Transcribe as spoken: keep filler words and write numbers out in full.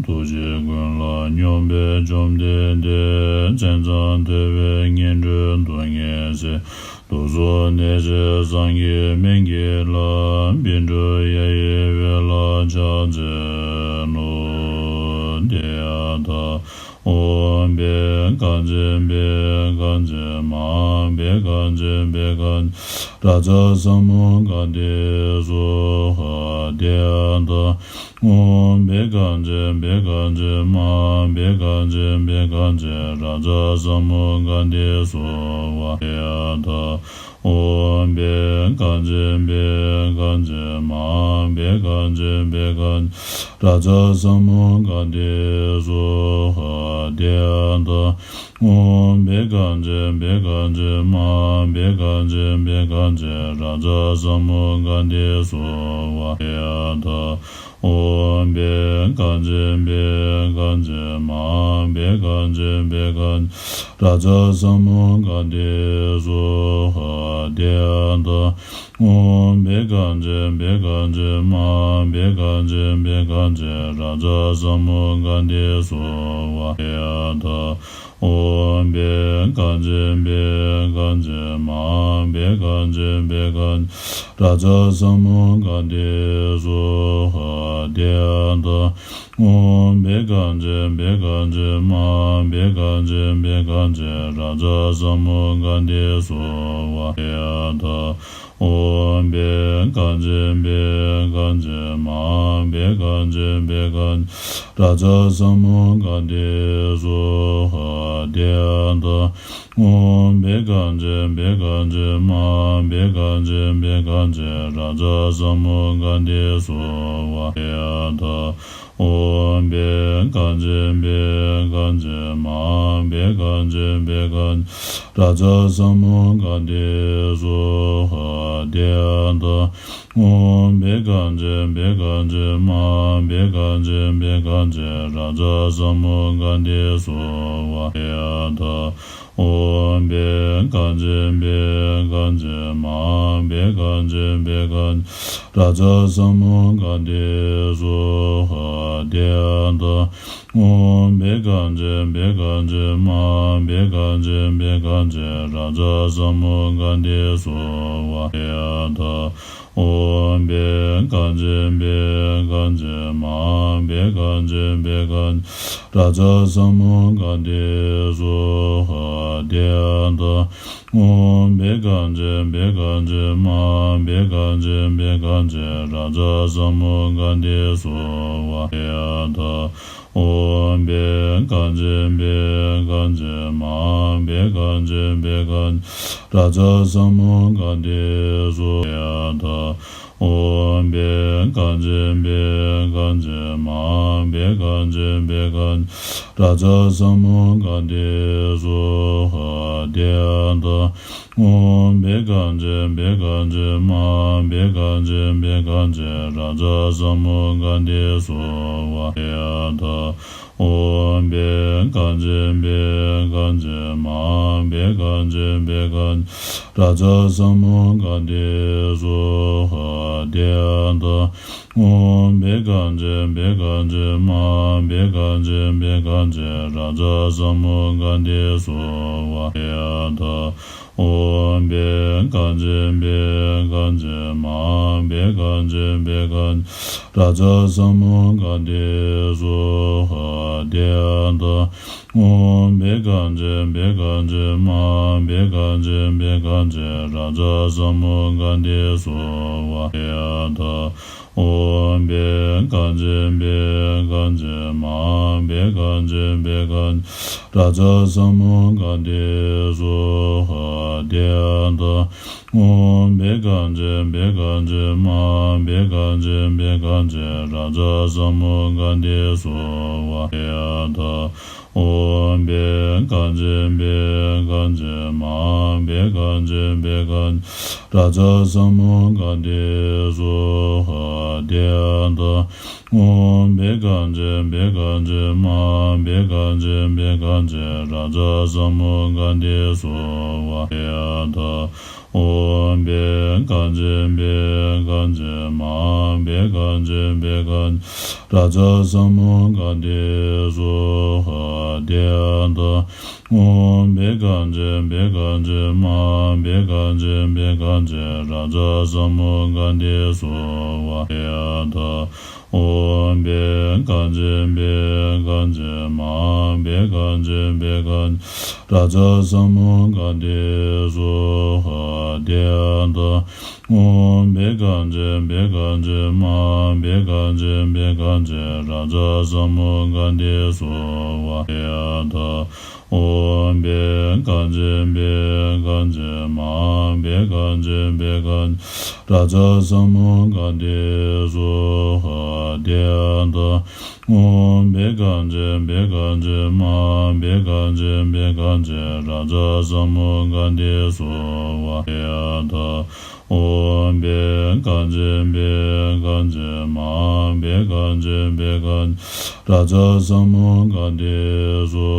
ཐུགས་རྗེ་ཀུན་ལ་སྙོམས་པའི་བཅོམ་ལྡན་འདས། མཚན་མཚམས་ཐོས་པའི་ངན་འགྲོའི་སྡུག་བསྔལ་སེལ། དུག་གསུམ་ནད་སེལ་སངས་རྒྱས་སྨན་གྱི་བླ། བཻ་ཌཱུརྱ་ཡི་འོད་ལ་ཕྱག་འཚལ་ལོ། ཏདྱ་ཐཱ། ཨོཾ་བེ་ཀ་ཙི་བེ་ཀ་ཙི་མ་བེ་ཀ་ཙི་བེ་ཀ་ཙི་རཱ་ཛ་ས་མུདྒ་ཏེ་སྭཱ་ཧཱ། ཏདྱ་ཐཱ། ཨོཾ་བེ་ཀ་ཙི་བེ་ཀ་ཙི་མ་བེ་ཀ་ཙི་བེ་ཀ་ཙི་རཱ་ཛ་ས་མུདྒ་ཏེ་སྭཱ་ཧཱ། ཏདྱ་ཐཱ། ཨོཾ་བེ་ཀ་ཙི་བེ་ཀ་ཙི་མ་བེ་ཀ་ཙི་བེ་ཀ་ཙི་རཱ་ཛ་ས་མུདྒ་ཏེ་སྭཱ་ཧཱ། ཏདྱ་ཐཱ། ཨོཾ་བེ་ཀ་ཙི་བེ་ཀ་ཙི་མ་བེ་ཀ་ཙི་བེ་ཀ་ཙི་རཱ་ཛ་ས་མུདྒ་ཏེ་སྭཱ་ཧཱ། ཏདྱ་ཐཱ། ཨོཾ་བེ་ཀ་ཙི་བེ་ཀ་ཙི་མ་བེ་ཀ་ཙི་བེ་ཀ་ཙི་རཱ་ཛ་ས་མུདྒ་ཏེ་སྭཱ་ཧཱ། ཏདྱ་ཐཱ། ཨོཾ་བེ་ཀ་ཙི་བེ་ཀ་ཙི་མ་བེ་ཀ་ཙི་བེ་ཀ་ཙི་རཱ་ཛ་ས་མུདྒ་ཏེ་སྭཱ་ཧཱ། ཏདྱ་ཐཱ། ཨོཾ་བེ་ཀ་ཙི་བེ་ཀ་ཙི་མ་བེ་ཀ་ཙི་བེ་ཀ་ཙི་རཱ་ཛ་ས་མུདྒ་ཏེ་སྭཱ་ཧཱ། ཏདྱ་ཐཱ། ཨོཾ་བེ་ཀ་ཙི་བེ་ཀ་ཙི་མ་བེ་ཀ་ཙི་བེ་ཀ་ཙི་རཱ་ཛ་ས་མུདྒ་ཏེ་སྭཱ་ཧཱ། ཏདྱ་ཐཱ། ཨོཾ་བེ་ཀ་ཙི་བེ་ཀ་ཙི་མ་བེ་ཀ་ཙི་བེ་ཀ་ཙི་རཱ་ཛ་ས་མུདྒ་ཏེ་སྭཱ་ཧཱ། ཏདྱ་ཐཱ། ཨོཾ་བེ་ཀ་ཙི་བེ་ཀ་ཙི་མ་བེ་ཀ་ཙི་བེ་ཀ་ཙི་རཱ་ཛ་ས་མུདྒ་ཏེ་སྭཱ་ཧཱ། ཏདྱ་ཐཱ། ཨོཾ་བེ་ཀ་ཙི་བེ་ཀ་ཙི་མ་བེ་ཀ་ཙི་བེ་ཀ་ཙི་རཱ་ཛ་ས་མུདྒ་ཏེ་སྭཱ་ཧཱ། ཏདྱ་ཐཱ། ཨོཾ་བེ་ཀ་ཙི་བེ་ཀ་ཙི་མ་བེ་ཀ་ཙི་བེ་ཀ་ཙི་རཱ་ཛ་ས་མུདྒ་ཏེ་སྭཱ་ཧཱ། ཏདྱ་ཐཱ། ཨོཾ་བེ་ཀ་ཙི་བེ་ཀ་ཙི་མ་བེ་ཀ་ཙི་བེ་ཀ་ཙི་རཱ་ཛ་ས་མུདྒ་ཏེ་སྭཱ་ཧཱ། ཏདྱ་ཐཱ། ཨོཾ་བེ་ཀ་ཙི་བེ་ཀ་ཙི་མ་བེ་ཀ་ཙི་བེ་ཀ་ཙི་རཱ་ཛ་ས་མུདྒ་ཏེ་སྭཱ་ཧཱ། ཏདྱ་ཐཱ། ཨོཾ་བེ་ཀ་ཙི་བེ་ཀ་ཙི་མ་བེ་ཀ་ཙི་བེ་ཀ་ཙི་རཱ་ཛ་ས་མུདྒ་ཏེ་སྭཱ་ཧཱ། ཏདྱ་ཐཱ། ཨོཾ་བེ་ཀ་ཙི་བེ་ཀ་ཙི་མ་བེ་ཀ་ཙི་བེ་ཀ་ཙི་རཱ་ཛ་ས་མུདྒ་ཏེ་སྭཱ་ཧཱ། ཏདྱ་ཐཱ། ཨོཾ་བེ་ཀ་ཙི་བེ་ཀ་ཙི་མ་བེ་ཀ་ཙི་བེ་ཀ་ཙི་རཱ་ཛ་ས་མུདྒ་ཏེ་སྭཱ་ཧཱ། ཏདྱ་ཐཱ། ཨོཾ་བེ་ཀ་ཙི་བེ་ཀ་ཙི་མ་བེ་ཀ་ཙི་བེ་ཀ་ཙི་རཱ་ཛ་ས་མུདྒ་ཏེ་སྭཱ་ཧཱ། ཏདྱ་ཐཱ། ཨོཾ་བེ་ཀ་ཙི་བེ་ཀ་ཙི་མ་བེ་ཀ་ཙི་བེ་ཀ་ཙི་རཱ་ཛ་ས་མུདྒ་ཏེ་སྭཱ་ཧཱ། ཏདྱ་ཐཱ། ཨོཾ་བེ་ཀ་ཙི་བེ་ཀ་ཙི་མ་བེ་ཀ་ཙི་བེ་ཀ་ཙི་རཱ་ཛ་ས་མུདྒ་ཏེ་སྭཱ་ཧཱ། ཏདྱ་ཐཱ། ཨོཾ་བེ་ཀ་ཙི་བེ་ཀ་ཙི་མ་བེ་ཀ་ཙི་བེ་ཀ་ཙི་རཱ་ཛ་ས་མུདྒ་ཏེ་སྭཱ་ཧཱ། ཏདྱ་ཐཱ། ཨོཾ་བེ་ཀ་ཙི་བེ་ཀ་ཙི་མ་བེ་ཀ་ཙི་བེ་ཀ་ཙི་རཱ་ཛ་ས་མུདྒ་ཏེ་སྭཱ་ཧཱ། ཏདྱ་ཐཱ། ཨོཾ་བེ་ཀ་ཙི་བེ་ཀ་ཙི་མ་བེ་ཀ་ཙི་བེ་ཀ་ཙི་རཱ་ཛ་ས་མུདྒ་ཏེ་སྭཱ་ཧཱ། ཏདྱ་ཐཱ། ཨོཾ་བེ་ཀ་ཙི་བེ་ཀ་ཙི་མ་བེ་ཀ་ཙི་བེ་ཀ་ཙི་རཱ་ཛ་ས་མུདྒ་ཏེ་སྭཱ་ཧཱ། ཏདྱ་ཐཱ། ཨོཾ་བེ་ཀ་ཙི་བེ་ཀ་ཙི་མ་བེ་ཀ་ཙི་བེ་ཀ་ཙི་རཱ་ཛ་ས་མུདྒ་ཏེ་སྭཱ་ཧཱ། ཏདྱ་ཐཱ། ཨོཾ་བེ་ཀ་ཙི་བེ་ཀ་ཙི་མ་བེ་ཀ་ཙི་བེ་ཀ་ཙི་རཱ་ཛ་ས་མུདྒ་ཏེ་སྭཱ་ཧཱ། ཏདྱ་ཐཱ། ཨོཾ་བེ་ཀ་ཙི་བེ་ཀ་ཙི་མ་བེ་ཀ་ཙི་བེ་ཀ་ཙི་རཱ་ཛ་ས་མུདྒ་ཏེ་སྭཱ་ཧཱ། ཏདྱ་ཐཱ། ཨོཾ་བྷཻ་ག་ཛེ་བྷཻ་ག་ཛེ་མ་ཧཱ་བྷཻ་ག་ཛེ་བྷཻ་ག་ཛེ་རཱ་ཛ་ས་མུདྒ་ཏེ་སྭཱ་ཧཱ་ཏདྱ་ཐཱ། ཨོཾ་བྷཻ་ག་ཛེ་བྷཻ་ག་ཛེ་མ་ཧཱ་བྷཻ་ག་ཛེ་བྷཻ་ག་ཛེ་རཱ་ཛ་ས་མུདྒ་ཏེ་སྭཱ་ཧཱ་ཏདྱ་ཐཱ། ཨོཾ་བྷཻ་ག་ཛེ་བྷཻ་ག་ཛེ་མ་ཧཱ་བྷཻ་ག་ཛེ་བྷཻ་ག་ཛེ་རཱ་ཛ་ས་མུདྒ་ཏེ་སྭཱ་ཧཱ་ཏདྱ་ཐཱ། ཨོཾ་བྷཻ་ག་ཛེ་བྷཻ་ག་ཛེ་མ་ཧཱ་བྷཻ་ག་ཛེ་བྷཻ་ག་ཛེ་རཱ་ཛ་ས་མུདྒ་ཏེ་སྭཱ་ཧཱ་ཏདྱ་ཐཱ། ཨོཾ་བྷཻ་ག་ཛེ་བྷཻ་ག་ཛེ་མ་ཧཱ་བྷཻ་ག་ཛེ་བྷཻ་ག་ཛེ་རཱ་ཛ་ས་མུདྒ་ཏེ་སྭཱ་ཧཱ་ཏདྱ་ཐཱ། ཨོཾ་བྷཻ་ག་ཛེ་བྷཻ་ག་ཛེ་མ་ཧཱ་བྷཻ་ག་ཛེ་བྷཻ་ག་ཛེ་རཱ་ཛ་ས་མུདྒ་ཏེ་སྭཱ་ཧཱ་ཏདྱ་ཐཱ། ཨོཾ་བྷཻ་ག་ཛེ་བྷཻ་ག་ཛེ་མ་ཧཱ་བྷཻ་ག་ཛེ་བྷཻ་ག་ཛེ་རཱ་ཛ་ས་མུདྒ་ཏེ་སྭཱ་